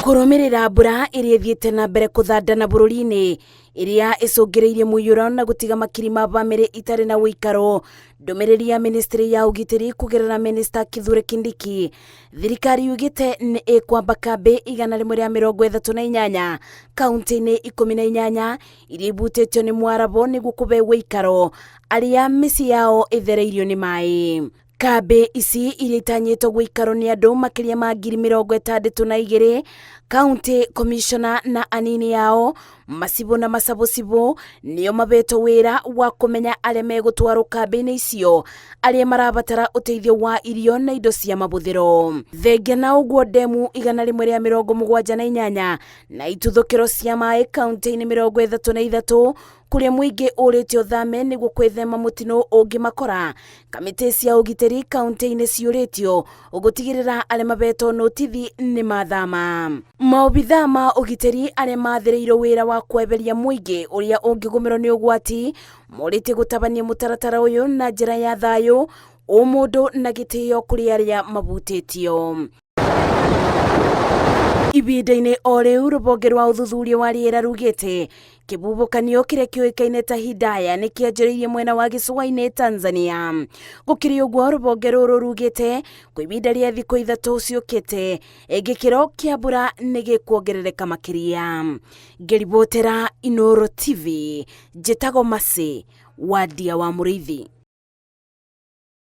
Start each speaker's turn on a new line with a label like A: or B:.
A: Kũrũmĩrĩra mbura ĩrĩa ĩthiĩte na mbere kũthandana bũrũri-inĩ ĩrĩa ĩcũngĩrĩirie mũiyũro na gũtiga makiri ma bamĩrĩ itarĩ na ũikaro. Ndũmĩrĩri ya ministry ya ũgitĩri kũgerera Minista Kithure Kindiki, thirikari yugĩte nĩ ĩkwamba kambĩ 138 kaunti-inĩ 18 iria ibutĩtio nĩ mwarabo nĩguo kũbe ũikaro arĩa mĩciĩ yao ĩthereirio nĩ maĩ. Kambĩ ici iria itanyĩtwo gũikarwo nĩ andũ makĩria ma 62,000, County Commissioner na anini ao, macibũ na macabũcibũ nĩo mabetwo wĩra wa kũmenya arĩa megũtwarwo kambĩ-inĩ icio, arĩa marabatara ũteithio wa irio na indo cia mabũthĩro. Thengia na ũguo ndemu 178 na ituthũkĩro cia maĩ kaunti-inĩ 33 kũrĩa mũingĩ ũrĩtio ũthame nĩguo kwĩthema mũtino ũngĩmakora. Kamĩtĩ cia ũgitĩri kaunti-inĩ ciũrĩtio gũtigĩrĩra arĩa mabetwo notithi nĩ mathama. Maobithaa ma ũgitĩri arĩa mathĩrĩirwo wĩra wa kweberia mũingĩ ũrĩa ũngĩgũmĩrwo nĩ ũgwati morĩtie gũtabania mũtaratara ũyũ na njĩra ya thayũ, ũmũndũ na gĩtĩo kũrĩ arĩa mabutĩtio. Ibinda-inĩ o rĩu rũhonge rwa ũthuthuria wa rĩera rugĩte kĩhuhũkanio kĩrĩa kĩũĩkaine ta Hidaya nĩ kĩanjĩrĩirie mwena wa gĩcũa-inĩ Tanzania. Gũkĩrĩ ũguo rũhonge rũrũ rugĩte kwa ibinda rĩa thikũ ithatũ ciũkĩte gĩkĩro kĩa mbura nĩ gĩkuongerereka makĩria. Ngĩribotera Inooro TV, njĩtagwo Mercy Wandia wa Mũrĩithi.